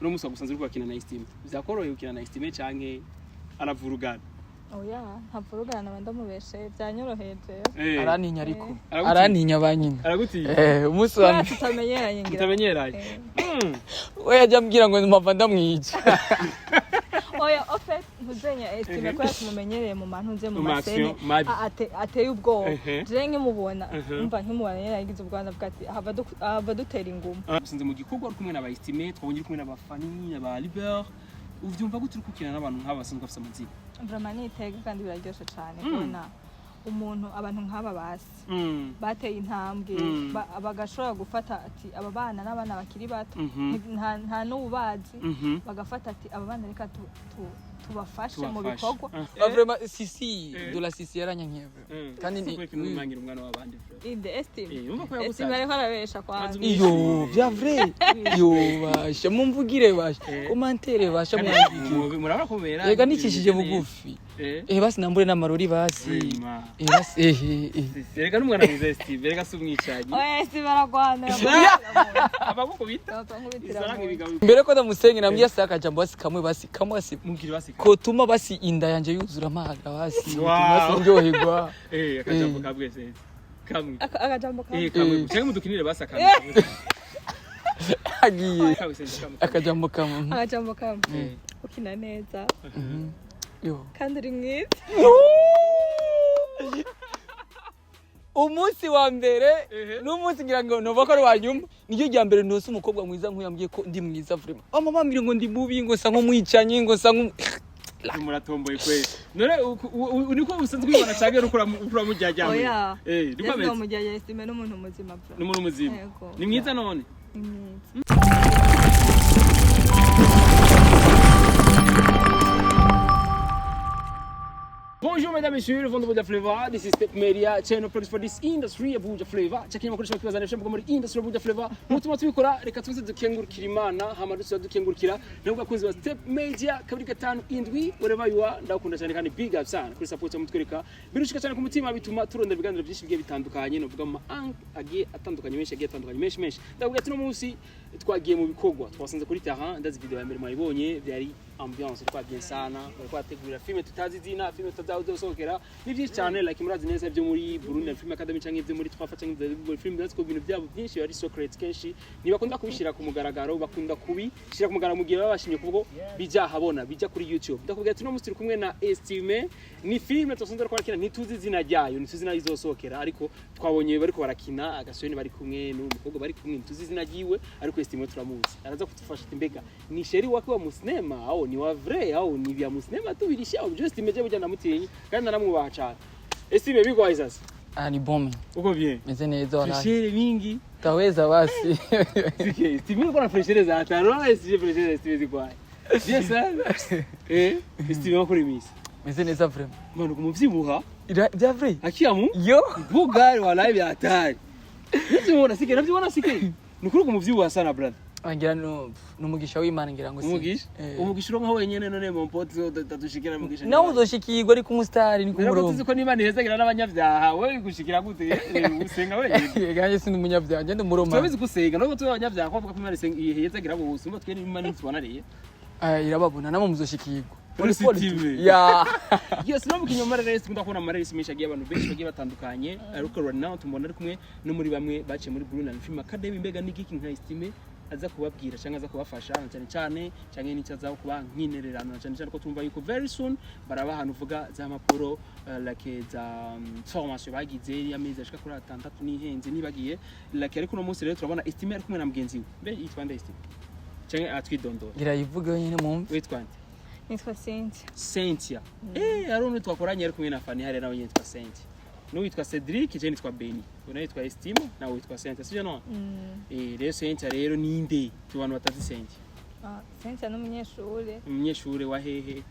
Uno musi wagusanze uriko urakina na Estime, vyakoroheye gukina na Estime canke aravurugana? Oya, ntavurugana, naba ndamubeshe. Byanyoroheje. Arantinya ariko. Aragutinya? Arantinya ba nyina. Aragutinya? Eh, umunsi wa kubera mbere tutamenyeranye ngira. Mutamenyeranye. We yajya ambwira ngo mpava ndamwica. Oya, en fait ntuzenya Estime kubera tumumenyereye mu mantu nze mu Mu ma scènes action mabi. ateye ubwoba. Je nkimubona, umva, nkimubona nyene yagize ubwoba, ndavuga ati ahava dutera inguma. Usanze mu gikorwa uri kumwe na ba Estime, twabonye uri kumwe na ba Fanny na ba Libert. Uvyumva gute uri gukina n'abantu nk'aba basanzwe bafise amazina? Vraiment ni iteka kandi biraryoshe cane kubona umuntu, abantu nk'aba basi bateye intambwe, bagashobora gufata ati aba bana n'abana bakiri bato, nta n'ububazi, bagafata ati aba bana reka tubafashe mu Tubafashe. bikorwa. Ba vraiment sisi de la sisi yaranyankiye vraiment. Kandi ni Kubera ikintu umwangira umwana w'abandi vraiment. Inde Estime? Urumva ko Estime yagusavye. ariko arabesha kwanza. Iyo vya vrai, yo basha mumvugire basha, commentaire basha mwandike. Murabona ko mubera. Yega nikishije bugufi. Eh, basi nambure n'amarori basi. Vraiment. Eh basi, eh. Sisi, erega n'umwana mwiza Estime, erega si umwicanyi. Oya, Estime aragwana. Abagukubita isaranga ibigabo. Mbere ko ndamusenge nambwiye asa akajambo basi kamwe, basi kamwe basi. Mubwire basi. Kotuma basi inda yanje yuzura amazi basi. Wow. Basi ndyoherwa. Akajambo kabwe se kamwe. Akajambo kamwe. Kamwe. Cyangwa mudukinire basi akamwe. Agiye. Kamwe se kamwe. Akajambo kamwe. Akajambo kamwe. Ukina neza. Yo. Kandi uri mwiza. Umunsi wa mbere n'umunsi ngira ngo nova ko ari uwa nyuma, niryo rya mbere ntose umukobwa mwiza nk'uyambwiye ko ndi mwiza vraiment. Mama bambwira ngo ndi mubi, ngo nsa nk'umwicanyi, ngo nsa nk'um Muratomboye kweli. None niko usanzwe ubibona cyangwa uri uramujyajya? Oya. Niko Ndetse ameze. umujyajya Estime n'umuntu muzima bro. N'umuntu muzima. Yego. Ni mwiza none. Ni mwiza. Bonjour mesdames et messieurs, le vent de Buja Flavor. This is Step Media, channel produced for this industry ya Buja Flavor. Chakini makuru shaka kibazana muri industry ya Buja Flavor. Mutuma tubikora, reka tuze dukengurukira Imana, hama dusuza dukengurukira nabwo bakunzi ba Step Media 257, wherever you are, ndakunda cyane kandi big up sana kuri support mutwereka. Birushika cyane ku mutima, bituma turondera ibiganiro byinshi bigiye bitandukanye, novuga mu agiye atandukanye menshi, agiye atandukanye menshi menshi. Ndakubwira ati no munsi twagiye mu bikorwa, twasanze kuri terrain, ndazi video ya mbere mwayibonye, byari ambiance twa bien sana, bariko bategurira filme tutazi izina, filme tutazi ni byinshi cyane, like murazi neza ibyo muri Burundi Film Academy canke ibyo muri Twafa canke ibyo muri film, ndazi ko ibintu byabo byinshi ari secret, kenshi ntibakunda kubishira ku mugaragaro, bakunda kubishira ku mugaragaro mu gihe baba bashimye kuvuga bijya habona, bijya kuri YouTube. Ndakubwira ati no munsi turi kumwe na Estime, ni filme twasanze bariko barakina, ntituzi izina ryayo, ntituzi nayo izosohokera, ariko twabonye bariko barakina agasoni, bari kumwe n'umukobwa bari kumwe, ntituzi izina ryiwe, ariko Estime turamuzi, araza kudufasha ati mbega ni chéri wake wa musinema au ni wa vrai au ni vya musinema tu birisha au just Estime je burya ndamutinye kandi naramwubaha cyane. Estime, bigwaye sasa? Ah, ni bon. Uko bien? Meze neza walahi. Fraîcheur mingi. Taweza basi. Sike Estime uko na fraîcheur za hatari, unaona Estime, fraîcheur Estime zikwaye bien sana. Estime, wakuri misi? Meze neza vraiment. Mwana kumuvyibuha. Vya vrai. Akiyamu. Yo. Bugari walahi vya hatari. Navyibona sike, navyibona sike. Nukuri kumuvyibuha sana brother. Ngira no numugisha w'Imana ngira ngo si. Umugisha? Eh. Umugisha uronka wenyene none mon pote utadushikira umugisha. Nawe uzoshikirwa ariko umusitari ni Ntabwo kumurongo. tuzi ko n'Imana ihezagira n'abanyabyaha, wowe igushikira gute? Usenga wenyine. Yega njye sindi umunyabyaha, njye ndi umuroma. Turabizi ko usenga, nubwo turi abanyabyaha, ko bavuga ko Imana isenga ihezagira bose, umva twe n'Imana ntitubona rero. Ah, irababona namwe muzoshikirwa. Positive. Ya. Yes, no mu kinyoma rero sikunda kubona amareresi menshi agiye abantu benshi bagiye batandukanye, ariko right now tumubona ari kumwe no muri bamwe baciye muri Burundi Film Academy. Mbega ni giki nka Estime aza kubabwira cyangwa aza kubafasha na cyane cyane, cyangwa n'icyo aza kuba nkinererano na cyane cyane ko tumva yuko very soon baraba ahantu uvuga za mpapuro, like za formation bagize y'amezi ashika kuri 6 n'ihenze nibagiye like. Ariko uno munsi rero turabona Estime ari kumwe na mugenzi we. Mbe yitwa nde Estime? Cyangwa atwidondora? Ngira yivuge wenyine mumve. Witwa nde? Nitwa Cynthia. Cynthia. Hari undi twakoranye ari kumwe na Fanny hariya nawe nyine yitwa Cynthia. N'uwitwa Cedric, je nitwa Benny. Uyu yitwa Estime, nawe witwa Cynthia, sivyo none? Mm. Rero Cynthia rero ninde? Tu bantu batazi Cynthia. Ah, Cynthia n'umunyeshuri. Umunyeshure wa hehe?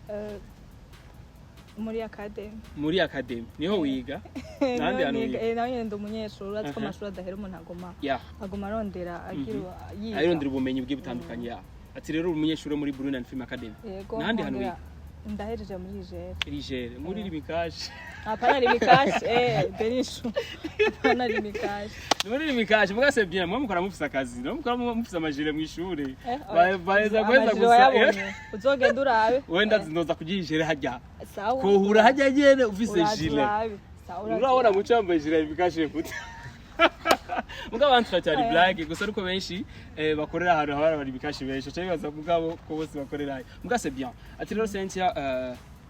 Muri academy. Muri academy niho wiga? Nahandi hantu wiga? Nawe nyene ndi umunyeshuri, urazi ko Aha. amashuri adahera, umuntu aguma Ya. aguma arondera agira yiga. Arondera ubumenyi bwe butandukanye ya. Ati rero uri umunyeshure muri Burundi Film Academy. Yego. Nahandi hantu nkongera wiga? Ndahejeje muri Niger. Rigere muri Lumicash? Hapana Lumicash, benishu, hapana Lumicash. Ni muri Lumicash. Muga c'est bien, mwe mukora mufise akazi, no mukora mufise amajire mw'ishure. Baheza guheza Amajire gusa. wayabonye, uzogenda urabe. Wenda nzoza kugira hajya. Sawa. Kohura hajya nyene ufise Uraza gilet. urabe. Sawa, uraza Urabona urabe. muco yambaye gilet Lumicash gute? Mugabo abantu turacyari blague gusa, ariko benshi bakorera ahantu haba hari Lumicash benshi aca bibaza mugabo ko bose bakorera ayo. Muga c'est bien. Ati rero Cynthia,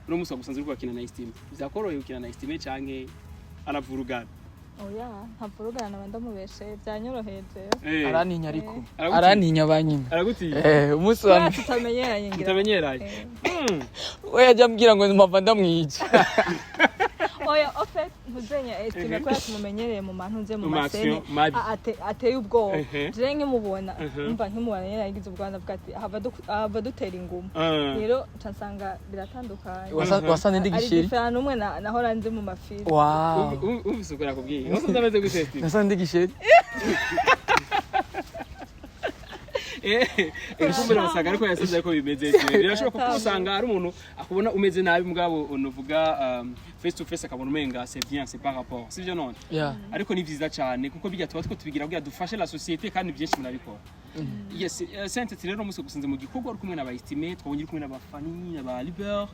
uno musi wagusanze uriko urakina na Estime, vyakoroheye gukina na Estime canke aravurugana? Oya, ntavurugana, naba ndamubeshe, byanyoroheje. Arantinya ariko. Aragutinya. Arantinya banyina. Aragutinya? Eh, umunsi wa Kubera mbere tutamenyeranye ngira. Mutamenyeranye. We yajya ambwira ngo mpava ndamwica. Oya, en fait ntuzenya Estime kubera tumumenyereye mu mantu nze mu Mu ma scènes action mabi. Ateye ubwoba. Je nkimubona, umva, nkimubona nyene yagize ubwoba, ndavuga ati ahava dutera inguma. Rero nca nsanga biratandukanye. Wasanze ndi Ari gisheri. différent n'umwe nahora nzi mu ma films. Wow. Umvise uko nakubwiye, wasanze ameze gute Estime? Nasanze ndi gisheri. Kumbura basanga ariko yasanze ariko bimeze. Estime birashoboka ko usanga ari umuntu akubona umeze nabi, mugabo unuvuga face to face akabona umenga c'est bien, c'est par rapport, sivyo none? Yeah. Ariko ni vyiza cyane kuko bijya tuba two tubigira kugira dufashe la société, kandi byinshi murabikora. Yes, Saint, rero umunsi gusanze mu gikorwa uri kumwe n'aba Estime, twabonye uri kumwe n'aba Fanny, n'aba Liber,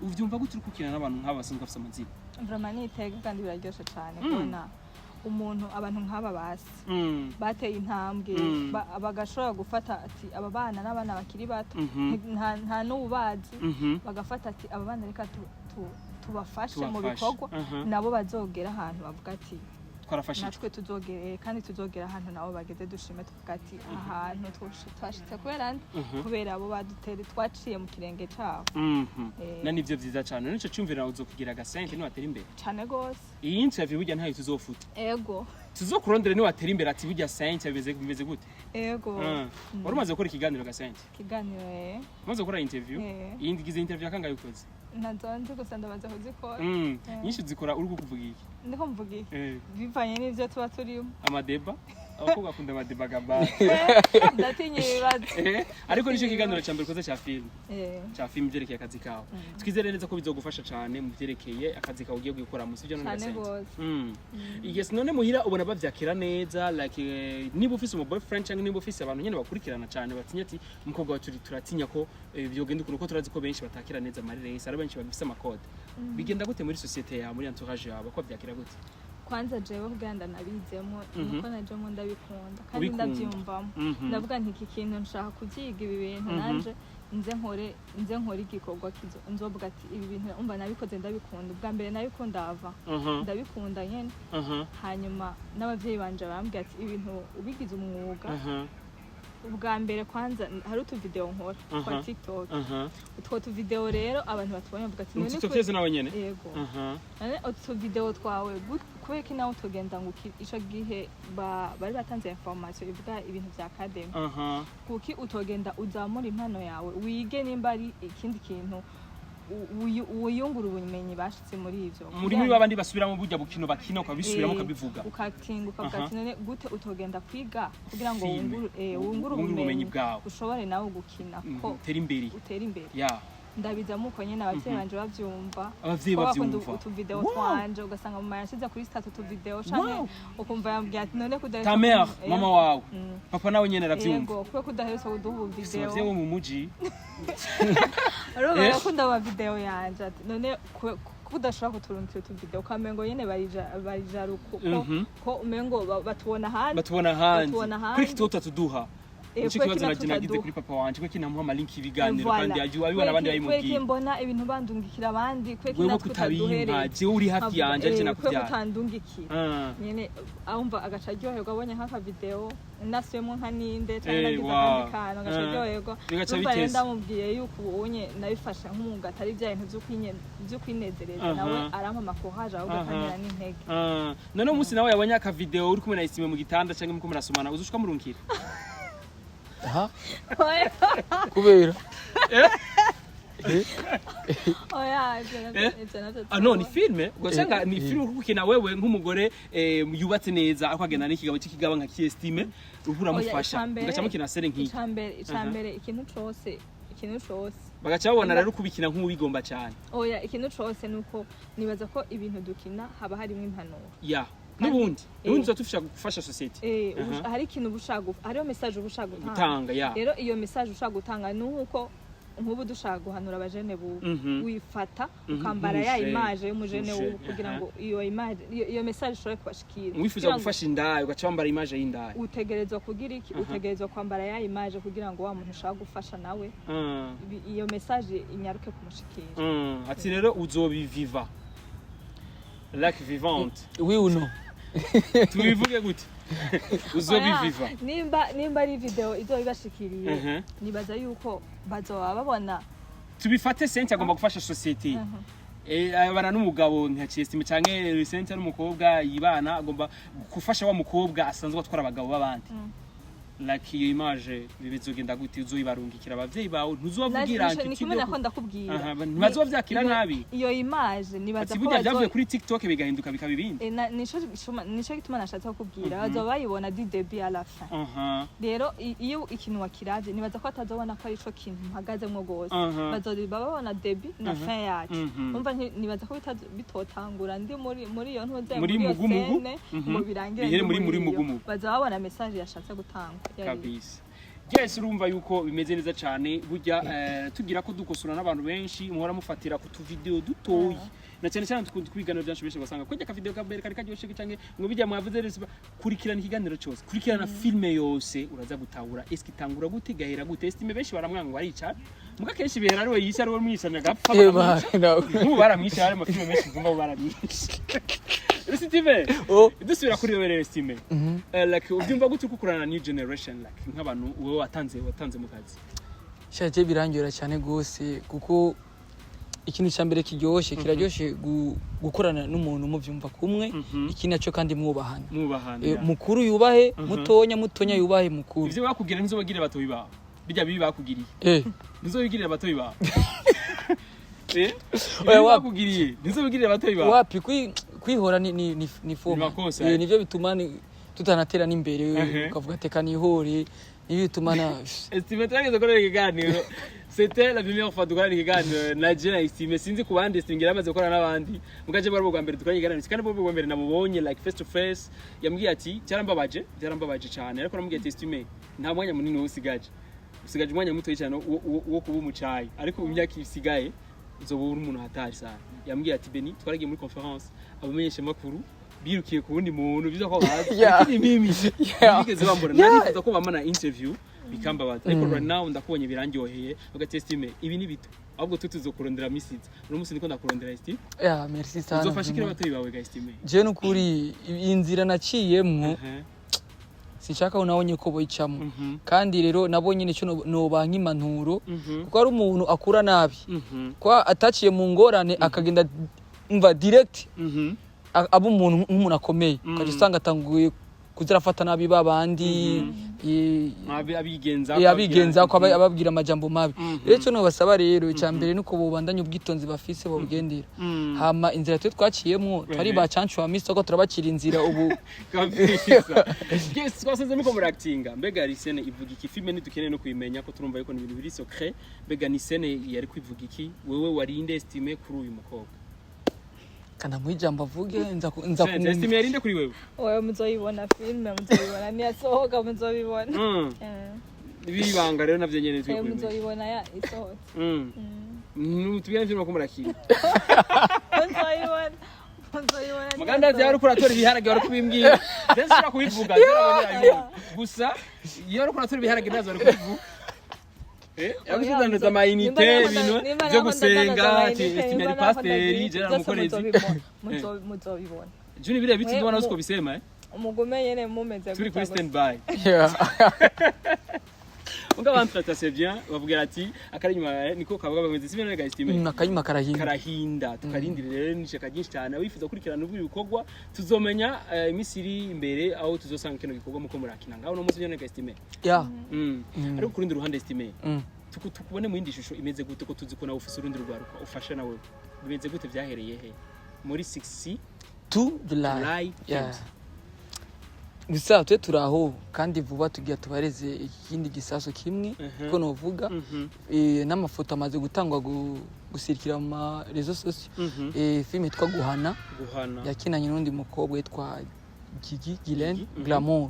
uvyumva gute uri gukina n'abantu nk'aba basanzwe bafise amazina? Vraiment ni iteka kandi biraryoshe cyane kubona umuntu, abantu nk'aba basi bateye intambwe, bagashobora gufata ati aba bana n'abana bakiri bato, nta n'ububazi, bagafata ati aba bana reka tubafashe mu Tubafashe. bikorwa, nabo bazogera ahantu bavuga ati Twarafashijwe. Natwe tuzogere, kandi tuzogera ahantu nabo bageze, dushime tuvuga ati ahantu twashitse kubera nde? Kubera abo badutere, twaciye mu kirenge cabo. Na nivyo vyiza cyane, nico cyumvira uzokugira agasente niwatera imbere. Cane gose. Iyi interview burya ntayo tuzofuta. Ego. Tuzokurondera niwatera imbere, ati burya sente bimeze gute? Ego. Wari umaze gukora ikiganiro gasente? Ikiganiro, Umaze gukora interview? Eh. Iyindi gize interview yakangaye ukoze? Nazo nzi gusa ndabaza kuzikora. Nyinshi zikora uri kuvuga iki? Ndiko mvuga iki? Eh. Bivanye n'ivyo tuba turimo. Amadeba, abakobwa bakunda amadeba gaba. Ndatinya ibibazo. Ariko nicyo kiganiro cya mbere ukoze cya film? Eh. Cya film byerekeye akazi kawe. Twizere neza ko bizogufasha cyane mu byerekeye akazi kawe ugiye gukora musi byo none. Cane Gasente. gose. Yes, none muhira ubona bavyakira neza? Like niba ufise umu boyfriend cyangwa niba ufise abantu nyene bakurikirana cyane batinya ati umukobwa wacu turatinya ko vyogenda ukuntu, ko turazi ko benshi batakira neza amareresi, ari benshi bagifise amakode, bigenda gute muri société yawe, muri entourage yawe, ko bavyakira gute? Kwanza jewe kugira ndanabizemo nuko najemo ndabikunda kandi Ubikunda. ndabyiyumvamo. Ndavuga nti iki kintu nshaka kubyiga, ibi bintu nanje nze nkore igikorwa nzovuga ati ibi bintu umva nabikoze ndabikunda. Ubwa mbere nabikunda ava ndabikunda nyene. Hanyuma n'abavyeyi banje barambwira ati ibintu ubigize umwuga. Ubwa mbere kwanza hari utuvideo nkora twa TikTok. Utwo tuvideo rero abantu batubonye bavuga ati none TikTok yose nawe nyene? Yego. None utu video twawe kubera ko nawe utugenda ngo ico gihe bari batanze information ivuga ibintu vya academy, kuki utogenda uzamura impano yawe, wige nimba ari ikindi kintu, wiyungura ubumenyi bashitse muri ivyo. Muri babandi basubiramo burya bukino bakina, ukabisubiramo, ukabivuga. Ukatinga ukavuga ati none gute utogenda kwiga kugira ngo Filme. wungure Wungure ubumenyi ubumenyi bwawe. ushobore nawe gukina ko Utere imbere. Utere imbere. Ya. Ndabizamo uko nyene, abavyeyi banje bavyumva. Abavyeyi Ko bakunda bavyumva. utuvideo twanje, ugasanga mama yashize kuri statut utuvideo canke ukumva yambwiye ati none kudaherutse Ta mère, mama wawe? Mm. Papa nawe nyene aravyumva? Yego, kubera ko udaherutse kuduha Ufise ubuvideo. abavyeyi bo mu muji. Urumva, bakunda ama video yanje, ati none ko udashobora kuturungikira utuvideo, ukamengo nyene barijaruko ko ko umengo batubona ahandi. Batubona ahandi. Batubona ahandi. Kuri iki tutatuduha. Eh, Nico kubera kibazo ko naje nagize natwe kuri papa wanje, kuko kinamuha amalinki y'ibiganiro Voilà. kandi abibona abandi Kubera iki babimubwiye. mbona ibintu bandungikira abandi, kubera iki Wewe natwe kutabimpa? utaduhereza? Jewe uri hafi yanje arije Kubera ko nakuvyara. utandungikira nyene, awumva agaca aryoherwa abonye nk'aka video nasubiyemo nka ninde canke nagize akandi kantu agaca aryoherwa. Bigaca Urumva rero biteza. ndamubwiye yuko ubu unye nabifashe nk'umwuga, atari bya bintu vyo kwinezereza, nawe arampa amakohaje ahubwo akantera n'intege. None umunsi nawe yabonye aka video uri kumwe na Estime mu gitanda canke muriko murasomana, uzushika murungikira? Aha, kubera Oya, ivyo navyo Eh? ivyo navyo Ah no, ni filme ugasanga ni filme uri gukina wewe nk'umugore yubatse neza, ariko agenda n'ikigabo cy'ikigaba nka Kiestime, uriko uramufasha, Oya, ugaca mukina scène nk'iyi. Icambere ikintu cose. Ikintu cose. Bagaca babona rero kubikina nk'ubigomba cyane. Oya, ikintu cose nuko nibaza ko ibintu dukina haba harimo impanuro. Ya, n'ubundi n'ubundi tuba dufasha gufasha société. Hari ikintu uba ushaka hariho message uba ushaka gutanga. Gutanga, ya. Rero iyo message ushaka gutanga ni uko nk'ubu dushaka guhanura abajene bubu, wifata ukambara ya nk'umujene. image y'umujene Umujene, w'ubu kugira ngo iyo image, iyo message ishobore kubashikira. Wifuza Kugira ngo gufasha indaya, ugaca wambara image y'indaya. Utegerezwa kugira iki? Utegerezwa kwambara ya image kugira ngo wa muntu ushaka gufasha nawe iyo message inyaruke kumushikira. Ati rero uzobiviva like vivante. Oui ou non? Tubivuge gute? Uzobiviva. Oya, nimba ari video izoba ibashikiriye, nibaza yuko bazoba babona. Tubifate Cynthia agomba gufasha société. Abana n'umugabo nka Chestime canke Cynthia n'umukobwa yibana, agomba gufasha wa mukobwa asanzwe atwara abagabo b'abandi. Like iyo image bizogenda gute? Uzoyibarungikira abavyeyi bawe? Ntuzobavugira? Ni kimwe nako ndakubwira. Aha, ntibazovyakira nabi? Iyo image nibaza Ati ko burya byavuye kuri TikTok bigahinduka bikaba ibindi. Nico gituma nashatse kukubwira, bazoba bayibona du début à la fin. Rero iyo ikintu wakiravye, nibaza ko atazobona ko arico kintu mpagazemwo gose. Bazoba babona début na fin yacu. Umva, nibaza ko bitotangura ndi muri iyo ntuze, Muri iyo mugumugu? scène, ngo birangire Bihere ndi muri iyo. mugumugu. Bazoba babona message yashatse gutanga. Kabisa. Yes, urumva yuko bimeze neza cyane. Burya tugira ko dukosora n'abantu benshi muhora mufatira ku tuvideo dutoyi, na cyane cyane dukunda kubiganiro byacu, benshi ugasanga kujya ka video ka mbere kari karyoshe, canke ngo bijya mwavuze rero. Kurikirana ikiganiro cyose, kurikirana filme yose, uraza gutahura eske itangura gute, gahera gute. Estime benshi baramwanga ngo aricara, muga kenshi bihera ari we yica, ari we mwicana agapfa. Eba, Baramwica. nawe. Nk'ubu baramwica, hari amafilme menshi mvumva baramwica. Estime, Oh. dusubira kuri wewe rero, Estime. Like ubyumva gute uko ukorana na new generation, like nk'abantu wowe watanze mu kazi? Shaje birangyohera cyane gose, kuko ikintu cya mbere kiryoshye, kiraryoshe gukorana n'umuntu muvyumva kumwe. Iki nacyo kandi mwubahana. Mwubahana. Mukuru yubahe mutonya, mutonya yubahe mukuru. Ivyo bakubwira ntuzobagirire batoyi bawe, bijya bibi bakugiriye. Ntuzobigirire abatoyi bawe. Oya, Ibibi bakugiriye ntuzobigirire abatoyi bawe. Wapi, kwihora ni foma. Ni makosa, Nivyo bituma tutanatera n'imbere. Ukavuga teka nihore, nivyo bituma na Estime, turageze gukora ikiganiro, c'était la première fois dukorana ikiganiro na je na Estime. Sinzi ku bandi, Estime ngira amaze gukorana n'abandi, mugaje bwari bwa mbere dukoranye ikiganiro, kandi bwo bwa mbere namubonye like face to face. Yambwiye ati cyarambabaje, byarambabaje cyane, ariko namubwiye ati Estime, nta mwanya munini wowe usigaje, usigaje umwanya muto cyane wo kuba umucayi, ariko mu myaka isigaye uzoba uri umuntu hatari sana. Yambwiye ati Beni, twaragiye muri conférence, abamenyesha makuru birukiye ku wundi muntu biza ko bazi, ariko ni mimi bigeze bambona. Narifuza ko bamana interview bikambabaza, ariko right now ndakubonye birandyoheye. Ugati Estime, ibi ni bito, ahubwo twe tuzokurondera misiza, uno munsi ndiko ndakurondera Estime. Ya, merci sana. Uzofasha ikiri Vraiment. abatoyi bawe ga Estime? Je nukuri iyi nzira naciyemwo sinshaka ko nabonye ko boyicamo. Kandi rero nabonye nicyo nobanka impanuro, kuko ari umuntu akura nabi, kwa ataciye mu ngorane akagenda mva direct aba umuntu nk'umuntu akomeye, ukaca usanga atanguye kuza arafata nabi babandi Abigenza. Abigenza ko ababwira amajambo mabi. Rero icyo nobasaba rero, icya mbere nuko bobandanya ubwitonzi bafise bobugendera, hama inzira twe twaciyemwo twari ba cancu wa misi ko turabacira inzira ubu. Kabisa. Yes, twasanze muko muractinga. Mbega ari scène ivuga iki? Filme ntidukeneye no kuyimenya ko turumva yuko ni ibintu biri secret. Mbega ni scène yari kwivuga iki? Wewe warinde Estime kuri uyu mukobwa? Kanamuha ijambo avuge, nza Scène, Estime yarinde kuri wewe? Oya, muzoyibona filime, muzoyibona niyasohoka, muzobibona. Ibibanga rero navyo nyene twe kubimenya. Muzoyibona ya isohotse. Tubwire filme ko murakina. Muzoyibona, muzoyibona. Muganda yari uratora ibiharage, wari kubimbwira. Ndetse ushobora kubivuga, nzarabonye gusa iyo wari uratora ibiharage ndazo wari kubivuga. Yagushyize amayinite, ibintu byo gusenga, ati Estime yari pasiteri, Gerard umukorezi. Muzobibona. Juni biriya biti ndibona uko bisema. Umugume nyene mumeze Turi kuri gutya. stand by. Muga abantu c'est bien, bavugira ati akari nyuma niko kavuga bameze sibyo nega Estime? Akanyuma karahinda. Karahinda, tukarindira rero n'ishaka ryinshi cyane. Abifuza gukurikirana ubwo ibikorwa tuzomenya iminsi iri imbere aho tuzosanga kino gikorwa muko murakina ngaho no munsi byo nega Estime. Ariko ku rundi ruhande Estime, tukubone mu yindi shusho imeze gute, ko tuzi ko nawe ufise urundi rwaruka ufasha nawe? Bimeze gute? Byahereye he muri 6 2 July? July Films? Gusa twe turaho kandi vuba tugira tubareze ikindi gisaso kimwe ko novuga. N'amafoto amaze gutangwa gusirikira mu ma réseaux sociaux. Filime yitwa Guhana. Guhana. Yakinanye n'undi mukobwa witwa Gigi Gilen. Gigi, Glamour.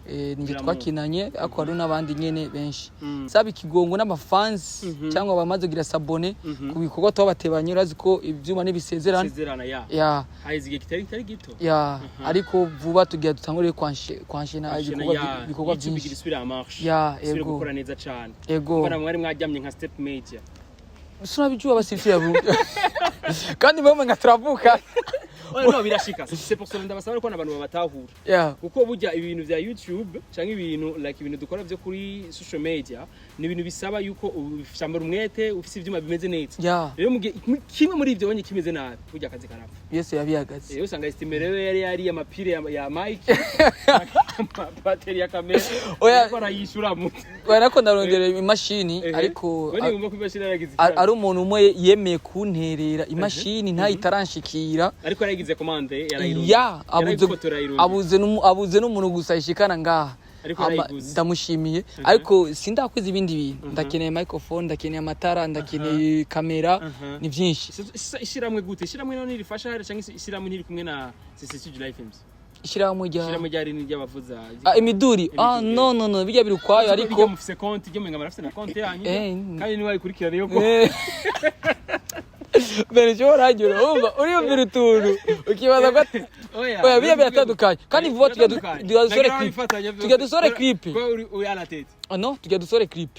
Ninjye Glamour. twakinanye, ariko hariho n'abandi nyene benshi. Saba ikigongo n'amafans cyangwa abamaze kugira s'abonner ku bikorwa twabatebanye. Urazi ko ivyuma n'ibisezerana. Sezerana ya. Ya. Haheze igihe kitari gito. Ya, ariko vuba tugira dutangure kwanshena ibikorwa Ya, ibikorwa YouTube igira byinshi. isubire en marche. Ya, Isubire ego. gukora neza cane. Ego. Mbona mwari mwaryamye nka Step Media. Sinabijua basifira bu kandi mwe nga turavuka. Oya, no birashika, c'est pour cela ndabasaba ko n'abantu babatahura. Ya. Kuko burya ibintu vya YouTube canke ibintu like ibintu dukora vyo kuri social media ni ibintu bisaba yuko ubishambara umwete, ufise ivyuma bimeze neza. Ya. Rero mugihe kimwe muri ivyo bonye kimeze nabi, burya akazi karapfa. Yesu yabihagaze. Usanga estime rero yari yari amapire ya mic, bateri ya kamera. Oya. Ariko arayishura mu Barako ndarondera imashini ariko we niyumva ko imashini yaragize ari ikibazo. ari umuntu umwe yemeye kunterera imashini ntayitaranshikira. Ariko yaragize commande, yarayirunze. Ya, abuze. Yarayifotora, arayirunze. Abuze n'umuntu gusa ishikana ngaha. Ariko yarayiguze. Ndamushimiye, ariko sindakwiza ibindi bintu. Ndakeneye microphone, ndakeneye amatara, ndakeneye kamera, ni byinshi. Ishiramwe gute? Ishiramwe none rifasha hari canke ishiramwe ntiri kumwe na CC July Films? Ishyirahamwe rya Ishiramwe ryari ni ry'abavuza. Ah, imiduri, ah. Imiduri. No, no, no, bijya biri ukwayo, ariko mufise konti ryo mwenga, marafise na konti yanyu. Kandi niwe ayikurikirana yo ko. Mbere cyo uragera urumva uriyumvira utuntu ukibaza ko Oya. Oya, bijya biratandukanye kandi vuba tujya dusore clip, tujya dusore clip. Ko uri à la tête. Ah non, tujya dusore clip.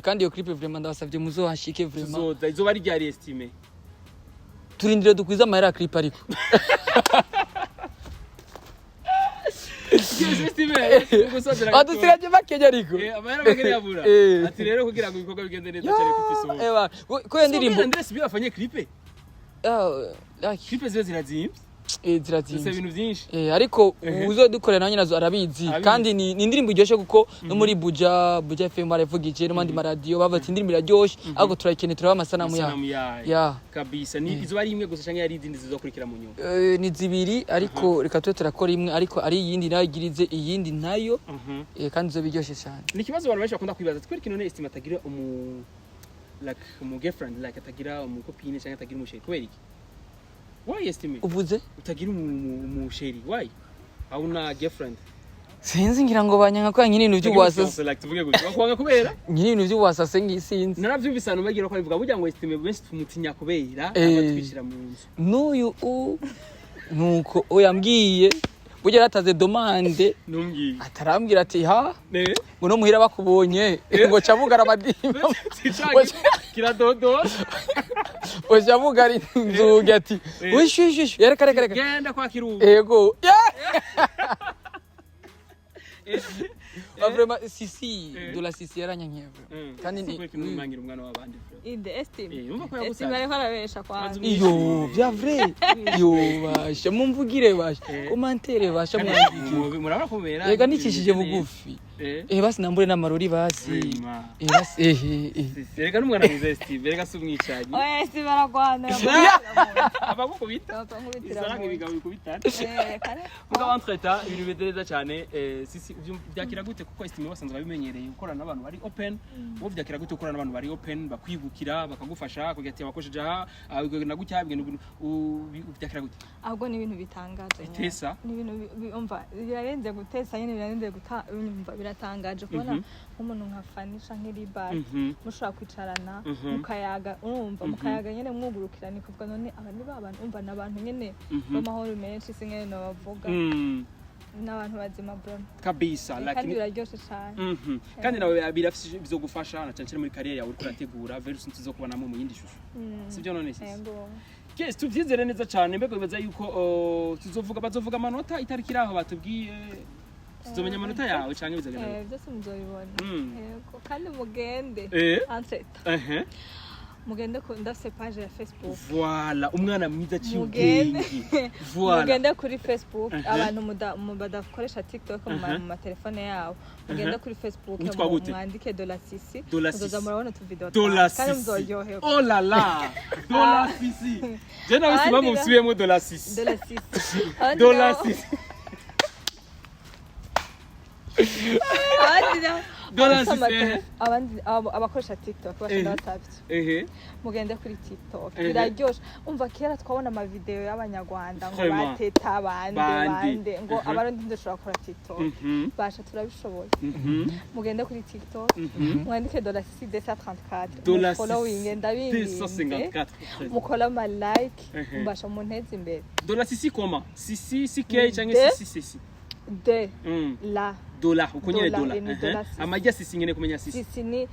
Kandi iyo clip vraiment ndabasavye muzohashike vraiment. Tuzoza, izoba ari ryari estime? Turindire dukwize amahera ya clip ariko. Estime gusozera. Badusigaje makenya ariko. Amahera make yabura. Ati rero kugira ngo ibikorwa bigende neza cyane clip isohoke. Eba, ko iyo ndirimbo Andres bi afanye clip. Ah, like, Clip zibe zirazimvye. Zirazimvye. Zisa ibintu byinshi. Ariko uzodukorera nawe nyine arabizi. Arabizi. Kandi ni indirimbo iryoshe kuko no muri Buja FM barayivugije, no mu yandi maradiyo bavuga ati indirimbo iraryoshe, ariko turayikeneye, turaba amasanamu yayo. Amasanamu yayo. Ya. Kabisa, ni izoba ari imwe gusa canke ari izindi zizokurikira mu nyuma? Ni zibiri, ariko reka tube turakora imwe, ariko ari iyindi nayo igirize iyindi nayo. Kandi izo biryoshe cyane. Ni ikibazo abantu benshi bakunda kwibaza, twereke none Estime atagira umu like umu girlfriend, like atagira umu copine cyangwa atagira umuchéri, kubera iki? Why, Estime? Uvuze? Utagira umuchéri, why hauna girlfriend? Sinzi, ngira ngo banyanga ko nyine ibintu by'ubuwasase. Like tuvuge gutya, bakwanga kubera Nyine ibintu by'ubuwasase sinzi. Naravyumvise ahantu bagira ko babivuga burya ngo Estime benshi tumutinya kubera abatwishira mu nzu. N'uyu nuko oyambwiye burya yarataze demande. Numbwiye. Atarambwira ati ha ne ngo no muhira bakubonye ngo cabugara amadimba. Kiradodora. Ngo cabugara inzugi ati wishu wishu wishu, reka reka reka. Genda kwa kirungu. Ego. Yeah! Ba vraiment Sisi de la Sisi yaranyankiye vraiment. Kandi ni ni numangira umwana w'abandi vraiment. Inde Estime? Numva ko Estime yagusabye. ariko arabesha kwanza. Iyo vya vrai, yo basha mumvugire basha commentaire basha mwandike. Murabona ko mubera. Yega nikishije bugufi. Basi nambure n'amarori basi. Vraiment. Basi eh. Reka n'umwana mwiza Steve, reka si umwicanyi. Oya, Estime aragwana. Abagukubita isaranga ibigabo bikubitana. Mugabo entre-temps ibintu bimeze neza cyane. Sisi byakira gute? Kuko Estime basanzwe babimenyereye gukorana n'abantu bari open, wowe byakira gute gukorana n'abantu bari open, bakwibukira, bakagufasha kugira ati abakojeje aha, na gutya bigenda ubyakira gute? Ahubwo ni ibintu bitangaje nyine. Bitesa. Ni ibintu umva birarenze gutesa nyine, birarenze guta, umva biratangaje kubona nk'umuntu nka Fanny canke Libert mushobora kwicarana mukayaga, urumva mukayaga nyine mwugurukirana, kuvuga none aba ni ba bantu, umva ni abantu nyine b'amahoro menshi, si nyene nobavuga, ni abantu bazima bro. Kabisa like Kandi biraryoshe cane. Kandi nawe birafise bizogufasha na cyane cyane muri carrière yawe uriko urategura, very soon tuzokubonamo mu yindi shusho, sibyo none Sisi? Yego. Yes, tuvyizere neza cyane. Mbega bibaza yuko tuzovuga, bazovuga amanota itariki iraho batubwiye, tuzomenya amanota yawe canke bizagenda gute? Byose muzobibona. Yego, kandi mugende entre-temps mugende ku ndafise page ya Facebook. Voilà, umwana mwiza aciye Mugende. ubwenge, voilà. Mugende kuri Facebook, abantu badakoresha TikTok mu matelefone yabo, mugende kuri Facebook. Witwa gute? Mwandike Dola Sisi. Dola Muzoza Sisi. murabona utuvideo Dola twanjye, kandi Sisi. muzoryoherwa. Oh là là, Dola Sisi, je nawe simba Abandi musubiyemo Dola Sisi. Dola Sisi. Abandi Dola nabo- Sisi. Abandi Dola abafise Sisi, abandi abakoresha TikTok basha, ndabasavye, mugende kuri TikTok. Biraryoshe. Umva, kera twabona amavideo y'abanyarwanda ngo Vraiment. bateta bande Bande. bande ngo Abarundi ntidushobora gukora TikTok. Basha, turabishoboye. Mugende kuri TikTok, mwandike Dola Sisi 234, Dola following, Sisi ndabinginze. 254. Mukore ama like, mbasha munteze imbere. Dola Sisi koma Sisi CK canke Sisi Sisi? De la. Dola uko nyene. Dola, Dola. ni Dola Sisi. Amajya Sisi nyene kumenya Sisi. Sisi ni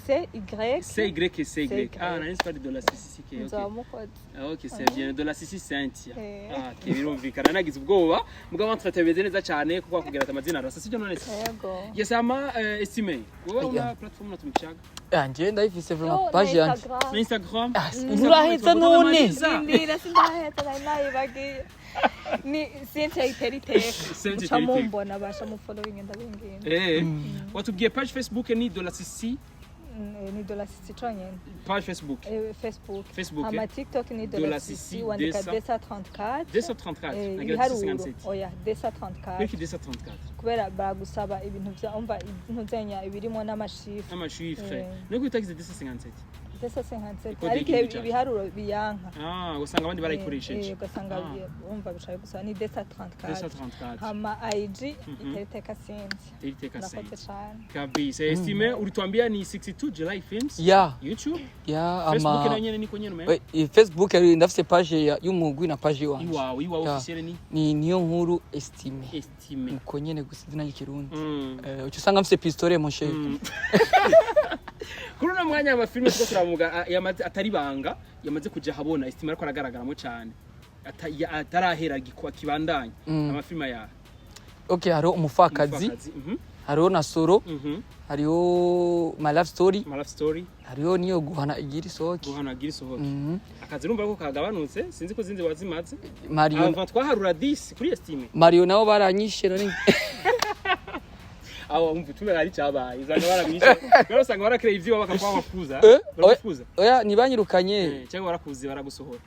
C Y. C Y C Y. C Y. Ah, nari nzi ko ari Dola Sisi CK. Nzoba Okay. mukoze. Ah, ok, c'est bien. Dola Sisi Cynthia. Eh. Ah, ok, birumvikana. Nagize ubwoba mugabo entre bimeze neza cyane kuko wakubwira ati amazina arasa, sibyo none se? Yego. Yes, ama Estime, wowe Yeah. una platform natumikishaga? Yanje ndayifise Yo, vraiment na page yanje. Instagram. Na Instagram. Ah, nturaheza none? Ndira, sindaheza, nari nayibagiye. Ni Cynthia itera iteka. Cynthia Muca itera iteka. mumbona, basha mu following, ndabinginze. Watubwiye page Facebook ni Dola Sisi? Ni Dola Sisi conyene. Page Facebook. Facebook. Facebook. Ama TikTok ni Dola Dola Sisi, Sisi, wandika 234. 234. Nagira Ibiharuro. 257. Oya, 234. Kuki 234? Kubera baragusaba ibintu vya, umva, ntuzenya ibirimo n'amachiffres. Amachiffres. Nuko utagize 257? 257. Ikode Ariko y'igihugu cacu. ibiharuro biyanka. Ah, usanga abandi barayikoresheje. Ugasanga Ah. umva bicaye gusa ni 234. 234. Hama IG iteriteka Cynthia. Teriteka Murakoze Cynthia. cane. Kabisa. Estime, ulituambia ni 62 July Films. Ya. YouTube. Ya. Facebook Ama na nyene niko nyene me. Facebook ndafise page y'umugwi na page iwanje. Iwawe, iwawe. Ya. Officiel ni? Ni Niyo Nkuru Estime. Estime. Uko nyene gusa, izina ry'ikirundi. Uca usanga mfise pistolet, mon cher. Kuri uno mwanya amafilme tuko turamuga yamaze atari banga yamaze kuja habona Estime ariko aragaragaramo cyane, atarahera gikwa kibandanya. Amafilme ya? Okay, hariho Umupfakazi. Umupfakazi. Hariho na Soro. Hariho My Love Story. My Love Story. Hariho niyo Guhana igira isohoke. Guhana agira isohoke. Akazi urumva ko kagabanutse, sinzi ko zindi wazimaze. Mario. Avant twaharura 10 kuri Estime. Mario nabo baranyishe none. Aho umva tumera ari cyabaye, usanga baramwishe rero, usanga barakreye ivyo bakakuba bakuza. Barakuza. Oya, ntibanyirukanye. Cyangwa barakuze baragusohora.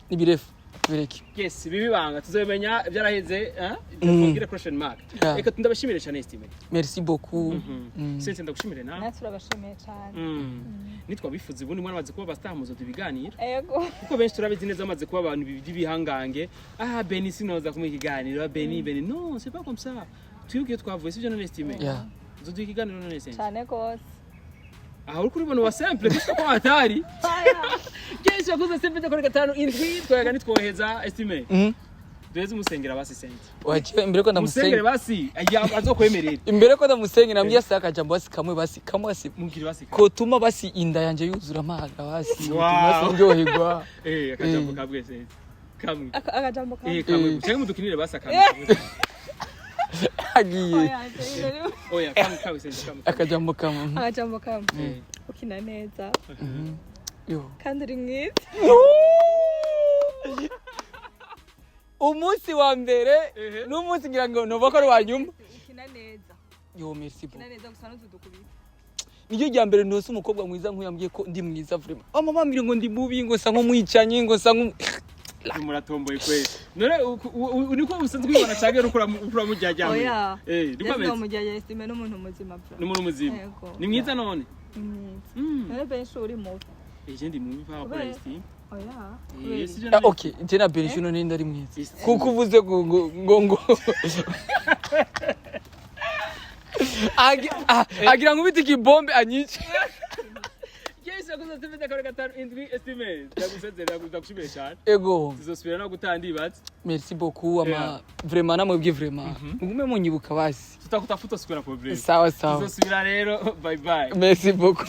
Nibirefu bireke. Yes, bibi banga tuzobimenya byaraheze, eh tubwire question mark. Yeah. Reka ndabashimire cyane, Estime. Merci beaucoup. Sense, ndagushimire nawe. Natwe turabashimiye cane. Nitwa bifuza ubundi mwana bazi kuba abastar muzo tubiganira. Ego. Kuko benshi turabizi neza bamaze kuba abantu by'ibihangange. Ah, Beni sinoza kumuha ikiganiro, Beni, Beni, non, c'est pas comme ça. Twibuke iyo twavuye, sivyo none, Estime? Yeah. Uzoduha ikiganiro none, Sense? Cane gose. Aha uriko uribona wa simple gushika ko atari kenshi yakoze simple kuri gatanu indwi twayaga nitwoheza, Estime. Duheze umusengera basi, Sense. Waje imbere ko Umusengere ndamusenga. basi azokwemerera. Imbere ko ndamusenga, nambwiye se akajambo basi kamwe, basi kamwe basi. Mubwire basi. Kotuma basi inda yanje yuzura amazi basi. Wow. Basi ndyoherwa. Akajambo kabwe, Sense, kamwe. Akajambo kamwe. Kamwe. Cyangwa mudukinire basi akamwe. Agiye. Oya, ibyo Oya, kamwe kamwe, Sense, kamwe. Akajambo kamwe. Akajambo kamwe. Ukina neza. Yo. Kandi uri mwiza. Umunsi wa mbere n'umunsi ngira ngo nova ko ari uwa nyuma. Ukina neza. Yo, merci Ukina beaucoup. neza gusa n'utudukubita. Niryo rya mbere ntose umukobwa mwiza nk'uyambwiye ko ndi mwiza vraiment. Oh mama, mbwira ngo ndi mubi, ngo sa nk'umwicanyi, ngo sa nk'um Muratomboye kweli. None niko usanzwe ubibona canke uriko uramujyajyamwe? Oya. Niko Ndetse ameze. umujyajya Estime n'umuntu muzima bro. Ni umuntu muzima. Yego. Ni mwiza none. Ni mwiza. None benshi uri mubi? Je ndi mubi par rapport à Kubera- Estime. Oya. Kubera Sivyo Ah, none? okay, je na Berisho none ndari mwiza. Estime. Kuko uvuze ngo agira ngo ubite ikibombe anyice. Yes, yakoze Estime kuri gatanu indwi. Estime, ndagusezerera, ndagushimiye cyane. Ego. Tuzosubira no gutanga ibatsi. Merci beaucoup ama Yeah. vraiment namwebwe, vraiment mugume munyibuka basi. Tutakutafuta siku na problem. Sawa sawa. Tuzosubira rero. Bye bye. Merci beaucoup.